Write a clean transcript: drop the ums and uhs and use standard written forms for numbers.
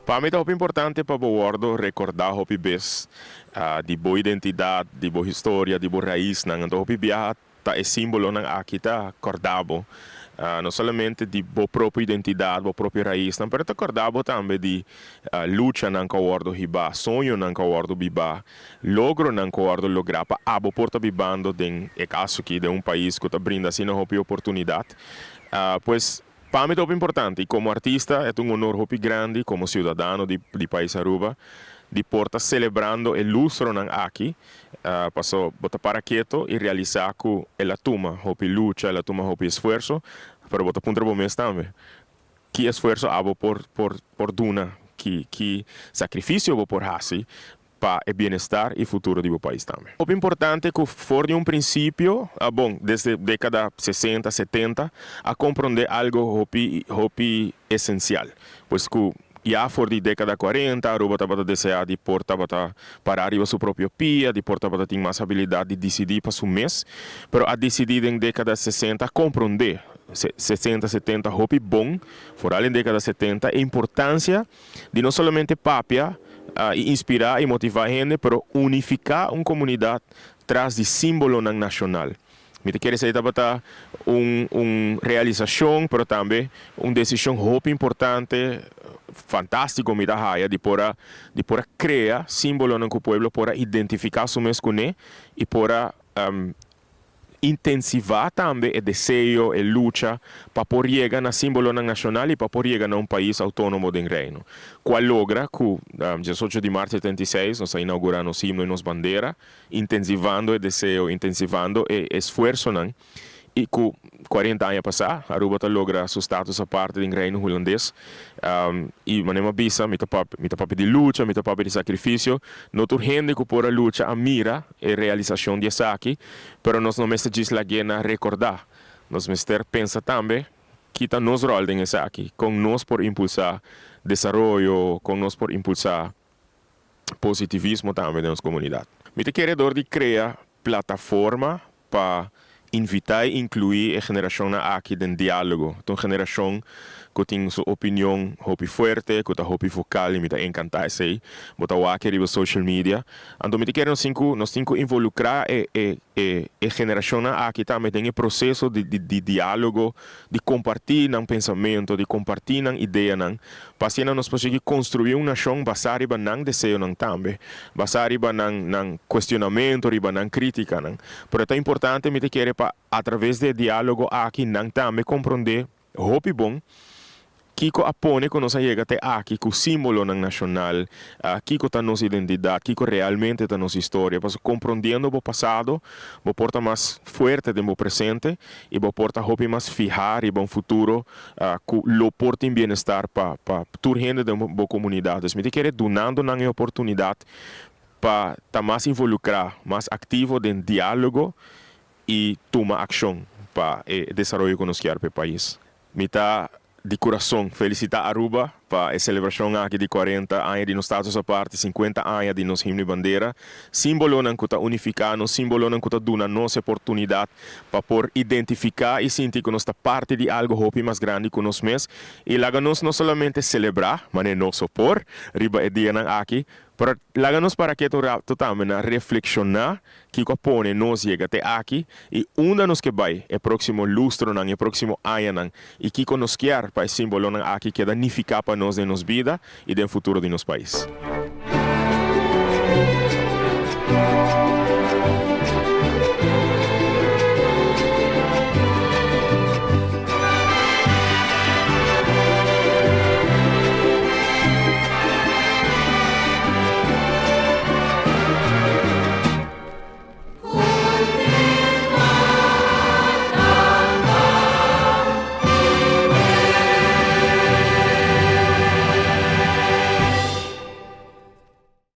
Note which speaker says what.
Speaker 1: Pa mi ta hopi importante pa bo wordo recorda hopi bes di bo identidad, di bo historia, di bo raisnan. Anto hopi biaha ta e simbolonan aki ta corda bo no solamente di bo propio identidad, bo propio raisnan, pero ta corda bo tambe di luchanan cu a wordo hiba, soñonan cu a wordo biba, logronan cu a wordo logra pa abo por ta bibando den e caso aki den un pais cu ta brinda asina hopi oportunidad. Pues pa mi ta hopi importante y como artista e ta un honor hopi grandi como ciudadano di di pais Aruba di por ta celebrando e lustronan aki paso bo ta para keto y realisa cu el a tuma hopi lucha, el a tuma hopi esfuerso, pero bo ta puntra bo mes tambe ki esfuerso abo por por por duna, ki ki sacrificio bo por haci pa e bienestar y futuro di bo pais tambe. Hopi importante cu for di un principio, bon, desde decada sesenta, setenta, a compronde algo hopi, hopi esencial. Pues cu ya for di decada cuarenta Aruba tabata desea di por tabata para riba su propio pia, di por tabata tin mas habilidad di dicidi pa su mes, pero a dicidi den decada sesenta, a compronde, sesenta, setenta, hopi bon, foral den decada setenta, e importancia di no solamente papia i inspirá i motivá hende, pero unifiká un komunidat tras di símbolonan nashonal. Mi ta kere esei tabata un un realisashon, pero tambe un desishon hopi importante, fantástiko mi ta haya di por a di por a krea símbolonan ku pueblo por a identifiká su mes kuné i por a Intensivá tambe e deseo, e lucha pa por yega na símbolonan nashonal i pa por yega na un pais outónomo den Reino. Ku a logra ku diesocho di mart 76 nos a inaugurá nos himno i nos bandera, intensivando e deseo, intensivando e esfuersonan i ku kuarenta aña pasá Aruba ta logra su status aparte den Reino Hulandes. I manera mi a bisa, mi ta papia, mi ta papia di lucha, mi ta papia di sakrifisio. No tur hende ku por a lucha a mira e realisashon di esaki, pero nos no mester djis lag'é na rekordá. Nos mester pensa tambe ki ta nos ròl den esaki, kon nos por impulsá desaroyo, kon nos por impulsá positivismo tambe den nos komunidat. Mi ta kere dor di krea plataforma pa invitá i inkluí e generashonnan aki den diálogo. Ta un generashon ku tin su opinion hopi fuerte, ku ta hopi vokal i mi ta enkantá esei. Bo ta wak riba social media. Anto mi ta kere nos tin ku nos tin ku involukrá e e e e generashonnan aki tambe den e proseso di di di diálogo, di kompartí nan pensamentu, di kompartí nan ideanan, pa asina nos por sigui konstruí un nashon basá riba nan deseonan tambe, basá riba nan nan kuestionamentu, riba nan krítikanan. Pero ta importante mi ta kere pa atraves di e diálogo aki nan tambe komprondé hopi bon kiko a pone ku nos a yega te aki ku símbolonan nashonal, kiko ta nos identidat, kiko realmente ta nos historia. Pasobra komprondiendo bo pasado bo por ta mas fuerte den bo presente i bo por ta hopi mas fihá riba un futuro ku lo por tin bienestar pa pa tur hende den bo komunidat. Dus mi ta kere dunando nan e oportunidat pa ta mas involukrá, mas aktivo den diálogo i tuma akshon pa e desaroyo ku nos kier pa e pais. Mi ta di kurason felisitá Aruba pa e selebrashon aki di kuarenta aña di nos status aparte, sinkuenta aña di nos himno i bandera, símbolonan ku ta unifiká nos, símbolonan ku ta duna nos e oportunidat pa por identifiká i sinti ku nos ta parti di algu hopi mas grandi ku nos mes i laga nos no solamente selebrá, manera nos so por, riba e dianan aki, pero laga nos para ketu un rato tambe na reflekshoná Kiko a pone nos yega te aki i unda nos ke bai e próksimo lustronan, e próksimo añanan i kiko nos kier pa e símbolonan aki keda nifiká pa nos den nos bida i den futuro di nos pais.